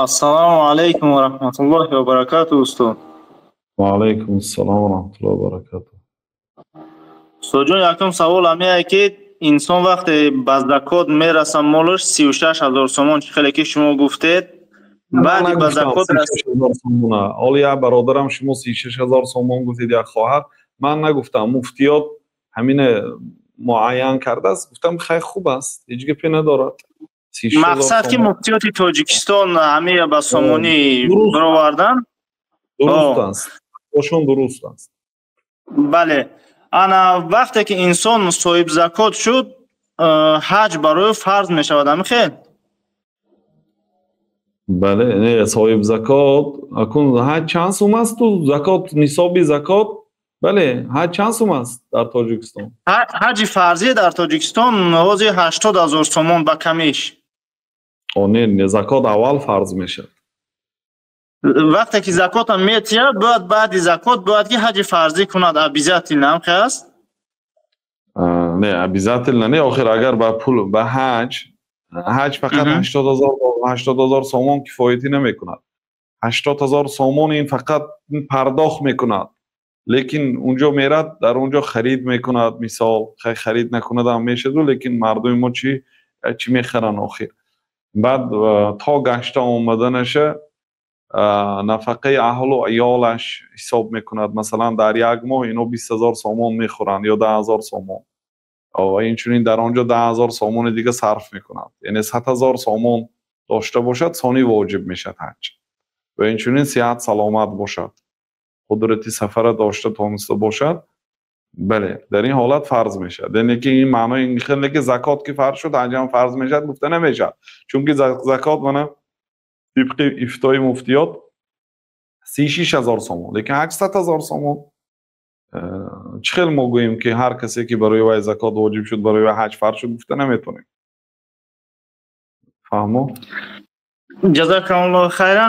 Ассалому алайкум ва раҳматуллоҳи ва баракатуҳ, устод. Ва алайкум ассалом ва раҳматуллоҳи ва баракатуҳ. Устодҷон, якум савол ҳамеае, ки инсон вақте ба закот мераса, молаш 36 000 сомон, чӣ хеле ки шумо гуфтед, баъди ба закот Сомона. Ҳоло як бародарам, шумо 36 000 сомон гуфтед, як хоҳар. Ман нагуфтам, муфтиёт ҳамина муайян кардааст. Гуфтам, хай, хуб аст, ҳеҷ гапе надорад. Мақсад, ки муфтиёти Тоҷикистон ҳамия ба сомонӣ баровардан. Дуруст аст, ошон дуруст аст. Бале, ана вақте ки инсон соҳиб закот шуд, ҳаҷ барои фарз мешавад, ҳамин хел? Бале, не, соҳиб закот акун ҳаҷ чанд сум асту закот, нисоби закот, бале, ҳаҷ чанд сум аст дар Тоҷикистон? Ҳаҷи фарзӣ дар Тоҷикистон ҳозир 80 000 сомон ба камиш. О, не, не, закот аввал фарз мешавад. Вақте ки закотам метиҳад, бояд баъди закот бояд ки ҳаҷи фарзӣ кунад обязательно, ҳам хел аст? Не, обязательно не. Охир, агар ба пул ба ҳаҷ фақат 80 000 сомон кифоятӣ намекунад. 80 000 сомон ин фақат пардохт мекунад, лекин унҷо мерад, дар унҷо харид мекунад. Мисол, харид накунадам мешаду, лекин мардуми мо чӣ мехаранд охир? Баъд то гашта омаданаша нафақаи аҳлу аёлаш ҳисоб мекунад. Масалан, дар як моҳ ино 20 000 сомон мехӯранд ё 10 000 сомон ва инчунин дар он ҷо 10 000 сомони дига сарф мекунад, яъне 100 000 сомон дошта бошад, сони воҷиб мешавад ҳаҷ. Ва инчунин сиҳат саломат бошад, қудрати сафара дошта тониста бошад, бале, дар ин ҳолат фарз мешавад. Яъне ки ин маънои ин хеле ки закот ки фарз шуд, ҳаҷам фарз мешавад, гуфта намешавад, чунки закот мана тибқи ифтои муфтиёт 36 000 сомон, лекин 800 000 сомон. Чӣ хел мо гӯем, ки ҳар касе ки барои вай закот воҷиб шуд, барои вай ҳаҷ фарз шуд, гуфта наметавонем. Фаҳмо? Ҷазакаллоҳу хайран.